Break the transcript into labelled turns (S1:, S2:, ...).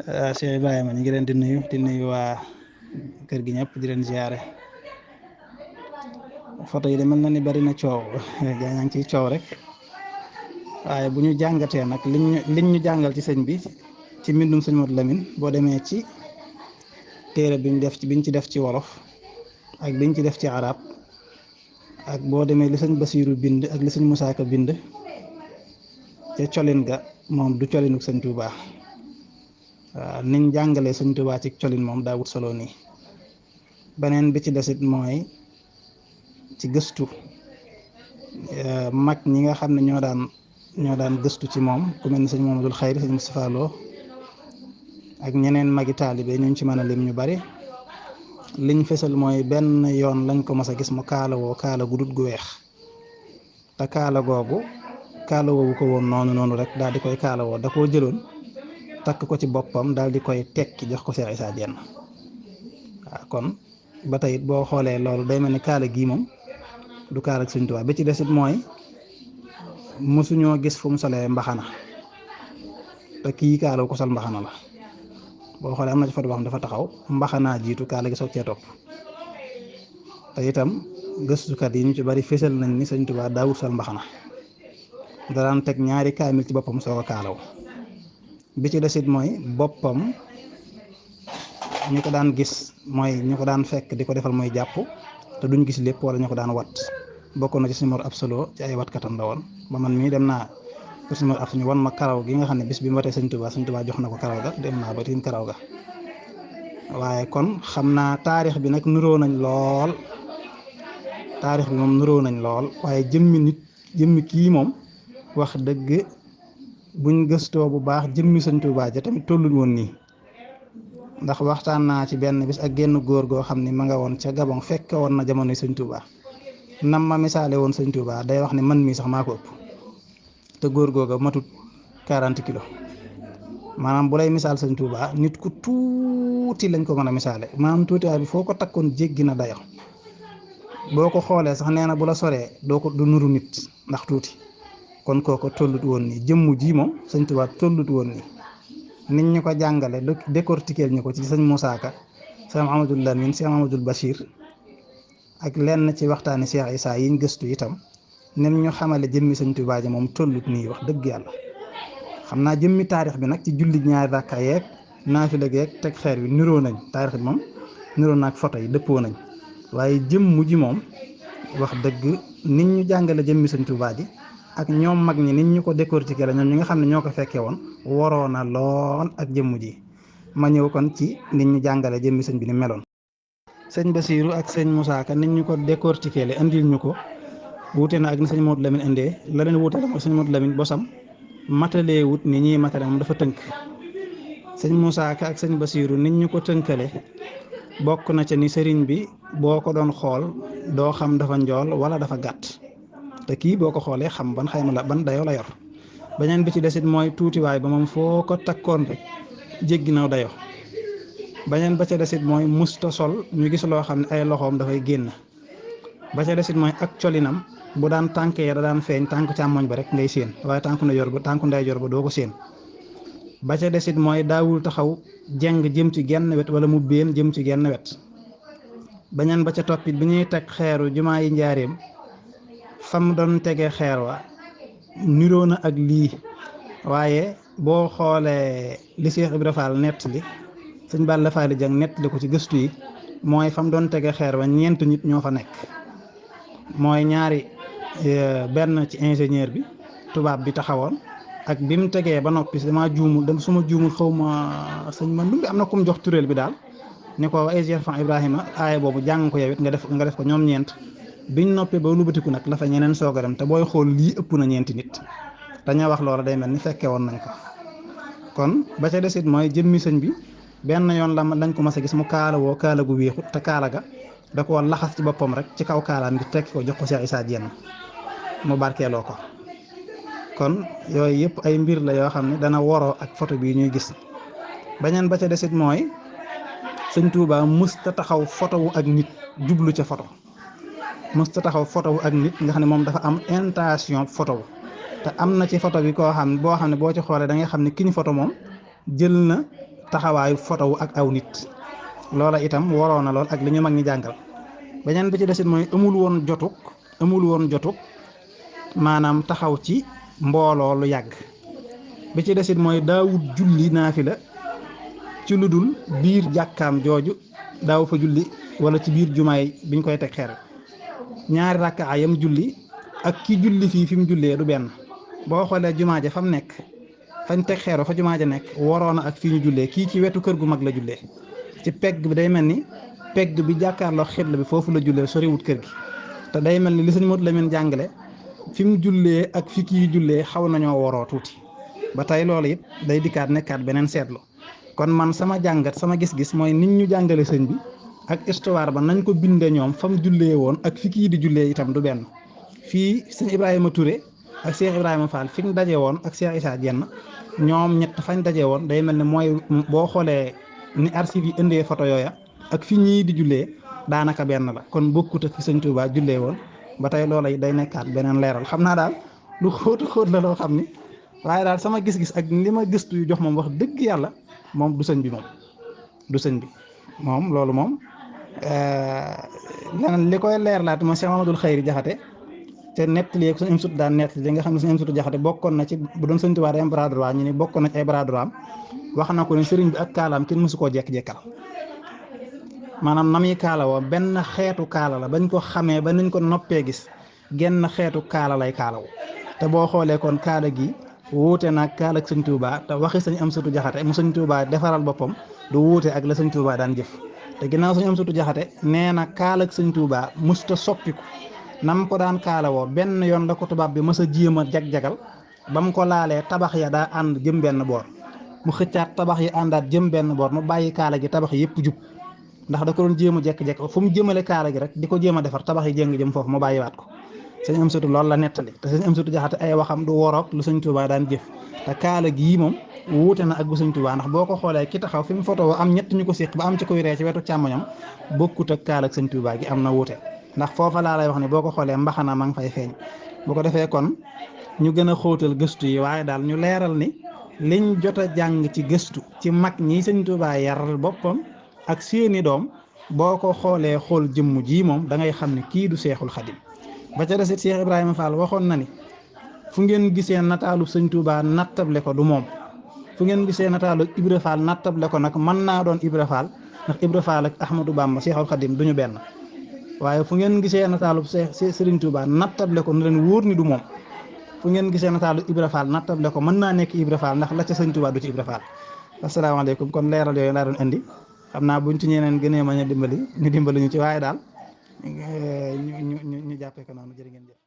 S1: Cheikh Ibrahima ñu ngi leen di nuyu waa kër gi ñëpp di leen ziare. Photo yi de mel na ni bari na coow gaa ñaa ngi ciy coow rek waaye bu ñu jàngatee nag liñ ñu jàngal ci sëñ bi ci mbindum sëñ Modou Lamine boo demee ci téere bi mu def ci biñ ci def ci wolof ak biñ ci def ci arab ak boo demee li sëñ Basiiru bind ak li sëñ Musaa Ka bind ca colin ga moom du colinuk sëñ Tuubaa waaw niñ jàngalee sëñ Tuubaa ci colin moom daa wut solo nii. beneen bi ci desit mooy ci gëstu mag ñi nga xam ne ñoo daan gëstu ci moom ku mel ni sëñ Mamadul Xayri sëñ Mustafaa Lo ak ñeneen magi taalibe ñu ci mën a lim ñu bari liñ fesal mooy benn yoon lañ ko mas a gis mu kaalawoo kaala gu dut gu weex te kaala googu kaalawoowu ko woon noonu rek daal di koy kaalawoo da koo jëloon takk ko ci boppam daal di koy tekki jox ko Cheikh Issa Diène waaw kon ba tey boo xoolee loolu day mel ni kaala gii moom du kaala ak Sëñ Tuubaa bi ci desit mooy mosuñoo gis fu mu solee mbaxana te kii kaala ko sol mbaxana la boo xoolee am na ci foto boo xam dafa taxaw mbaxanaa jiitu kaala gi soog cee topp te itam gëstukat yi ñu ci bari fésal nañ ni Sëñ Tuubaa daawut sol mbaxana da daan teg ñaari kaamil ci boppam soog a kaalaw bi ci desit mooy boppam ñu ko daan gis mooy ñu ko daan fekk di ko defal mooy jàpp te duñ gis lépp wala ñu ko daan wat bokk na ci suñu mor ab solo ci ay watkatam la woon ba man mii dem naa pour suñu mor ab suñu wan ma karaw gi nga xam ne bis bi mu watee Sëñ Tuubaa jox na ko karaw ga dem naa ba tiim karaw ga waaye kon xam naa taarix bi nag nuroo nañ lool taarix bi moom nuroo nañ lool waaye jëmmi kii moom wax dëgg buñ gëstoo bu baax jëmmi Sëñ Tuubaa ja tamit tollul woon nii ndax waxtaan naa ci benn bis ak genn góor goo xam ni ma nga woon ca Gabon fekk woon na jamonoy Sëñ Tuubaa nam ma misaale woon Sëñ Tuubaa day wax ne man mii sax maa ko ëpp te góor googa matut 40 kilos maanaam bu lay misaal Sëñ Tuubaa nit ku tuuti lañ ko mën a misaale maanaam tuuti waaye bi foo ko takkoon jéggi na dayo boo ko xoolee sax nee na bu la soree du nuru nit ndax tuuti kon kooko tollut woon nii jëmm ji moom Sëñ Tuubaa tollut woon nii nit ñu ko jàngale décortiquer ñu ko ci sëñ Musaa Ka sëñ Amadul Lamin sëñ Amadul Bachir ak lenn ci waxtaani Cheikh Issa yiñ gëstu itam nim ñu xamale jëmmi Sëñ Tuubaa ji moom tollut nii wax dëgg yàlla xam naa jëmmi taarix bi nag ci julli ñaari rakka yeeg naafila geeg teg xeer bi niroo nañ taarix bi moom niroo naag photo yi dëppoo nañ waaye jëmm ji moom wax dëgg nit ñu jàngale jëmmi Sëñ Tuubaa ji ak ñoom mag ñi nit ñu ko décortiquer la ñoom ñi nga xam ne ñoo ko fekkee woon waroo na lool ak jëmm ji ma ñëw kon ci nit ñu jàngale jëmmi sëñ bi ni meloon. sëñ Basiiru ak sëñ Musaa Ka nit ñu ko décortiquer la indil ñu ko wuute na ak ni sëñ Modou Lamine indee la leen wuute la mooy sëñ Modou Lamine bosam matalee wut ni ñii matale moom dafa tënk sëñ Musaa Ka ak sëñ Basiiru nit ñu ko tënkale bokk na ca ni sëriñ bi boo ko doon xool doo xam dafa njool wala dafa gàtt. te kii boo ko xoolee xam ban xayma la ban dayoo la yor beneen bi ci desit mooy tuutiwaay ba moom foo ko takkoon rek jéggi naw dayoo beneen ba ca desit mooy musta sol ñu gis loo xam ne ay loxoom dafay génn ba ca desit mooy ak colinam bu daan tànkee da daan feeñ tànk càmmoñ ba rek ngay séen waaye tànku ndeyjoor ba doo ko séen ba ca desit mooy daawul taxaw jeng jëm ci genn wet wala mu béen jëm ci genn wet beneen ba ca toppit bi ñuy teg xeeru jumaa yi njaareem fam doon tege xeer wa niroo na ak lii waaye boo xoolee li Cheikh Ibra Fall nettali sëñ Balla Faali Jang nettali ko ci gëstu yi mooy fam doon tege xeer wa ñeent nit ñoo fa nekk mooy ñaari benn ci ingénieur bi tubaab bi taxawoon ak bi mu tegee ba noppi dama juumul xaw ma sëñ man lu am na ku mu jox turéel bi daal ni ko wa fan Ibrahima aaya boobu jàng ko yow it nga def ko ñoom ñeent biñ noppee ba lubatiku nag la fa ñeneen soog a dem te booy xool lii ëpp na ñeenti nit dañoo wax loola day mel ni fekke woon nañ ko kon ba ca desit mooy jëmmi sëñ bi benn yoon lañ ko mas a gis mu kaala woo kaala gu weexut te kaala ga da koo laxas ci boppam rek ci kaw kaalaam gi tekki ko jox ko Cheikh Issa Diène mu barkeeloo ko kon yooyu yëpp ay mbir la yoo xam ne dana woroo ak photo bii ñuy gis beneen ba ca desit mooy Sëñ Tuubaa musta taxaw photo wu ak nit jublu ca photo mësta taxaw photo wu ak nit nga xam ne moom dafa am intention photo wu te am na ci photo bi koo xam ne boo ci xoolee da ngay xam ne ki ñu photo moom jël na taxawaayu photo ak aw nit loola itam waroon na lool ak li ñu mag ñi jàngal. beneen bi ci desit mooy amul woon jotuk maanaam taxaw ci mbooloo lu yàgg. bi ci desit mooy daawut julli naafila ci lu dul biir jàkkaam jooju daaw fa julli wala ci biir jumaay biñ koy teg xeer ñaari rakka yam julli ak ki julli fii fi mu jullee du benn. boo xoolee jumaa ja fa mu nekk fañ teg xeero fa jumaa ja nekk waroon ak fii ñu jullee kii ci wetu kër gu mag la jullee ci pegg bi day mel ni pegg bi jàkkaarloo xibla bi foofu la jullee soriwut kër gi te day mel ni li sëñ Modou Lamine jàngale fi mu jullee ak fi kii jullee xaw nañoo waroo tuuti ba tey loolu it day dikkaat nekkaat beneen seetlu. kon man sama jàngat sama gis-gis mooy nit ñu jàngale sëñ bi ak histoire ba nañ ko bindee ñoom fa mu jullee woon ak fi kii di jullee itam du benn. fii sëñ Ibrahima Touré ak Cheikh Ibrahima Fall fi ñu daje woon ak Cheikh Issa Dienne ñoom ñett fañ daje woon day mel ni mooy boo xoolee ni archive yi indee photo yooya ak fi ñii di jullee daanaka benn la kon bokkut ak fi sëñ Touba jullee woon ba tey loola day nekkaat beneen leeral xam naa daal lu xóot la loo xam ni waaye daal sama gis-gis ak li ma gëstu yu jox moom wax dëgg yàlla moom du sëñ bi moom loolu moom leneen li koy leerlaat mooy Cheikh Mamadou Khayri Jaxate te nettali yeeg suñu imsut daan nettali nga xam ne suñu imsutu Jaxate bokkoon na ci bu doon sëñ Tuubaa day am bras droit ñu ni bokkoon na ci ay bras droit am wax na ko ne sëriñ bi ak kaalaam kenn mësu koo jekk-jekkal maanaam na muy kaala woo benn xeetu kaala la bañ ko xamee ba nañ ko noppee gis genn xeetu kaala lay kaalaw te boo xoolee kon kaala gi wuute nag kaala ak sëñ Tuubaa te waxi sëñ Amsatu Jaxate mu sëñ Tuubaa defaral boppam du wuute ak la sëñ Tuubaa daan jëf te ginnaaw sëñ Amsatu Jaxate nee na kaala ak sëñ Tuubaa musta soppiku nam ko daan kaala woo benn yoon la ko tubaab bi mës a jéem a jag-jagal ba mu ko laalee tabax ya daa ànd jëm benn boor mu xëccaat tabax yi àndaat jëm benn boor mu bàyyi kaala gi tabax yëpp jub ndax da ko doon jéem a jekk-jekk fu mu jëmale kaala gi rek di ko jéem a defar tabax yi jéng jëm foofu mu bàyyiwaat ko sëñ Amsatu loolu la nettali te sëñ Amsatu Jaxate ay waxam du woroog lu sëñ Tuubaa daan jëf te kaala gii moom wuute na ak bu sëñ Tuubaa ndax boo ko xoolee ki taxaw fi mu photo am ñett ñu ko séq ba am ci koy ree ci wetu càmmoñam bokkut ak kaala ak sëñ Tuubaa gi am na wuute ndax foofa laa lay wax ni boo ko xoolee mbaxana ma ngi fay feeñ bu ko defee kon ñu gën a xóotal gëstu yi waaye daal ñu leeral ni liñ jot a jàng ci gëstu ci mag ñi sëñ Tuubaa yaral boppam ak seeni doom boo ko xoolee xool jëmm ji moom da ngay xam ne kii du Seexul Xadim ba ca desit Cheikh Ibrahima Fall waxoon na ni fu ngeen gisee nataalu sëñ Tuubaa nattable ko du moom fu ngeen gisee nataalu Ibra Fall nattable ko nag mën naa doon Ibra Fall ndax Ibra Fall ak Ahmadou Bamba Seexul Xadim duñu benn waaye fu ngeen gisee nataalu Serigne Touba nattable ko na leen wóor ni du moom fu ngeen gisee nataalu Ibra Fall nattable ko mën naa nekk Ibra Fall ndax la ca Sëñ Touba du ci Ibra Fall. asalaamaaleykum kon leeral yooyu laa doon indi xam naa buñ ci ñeneen gënee ma ñu dimbali ñu ci waaye daal ñu jàppee ko noonu jërë ngeen jëf.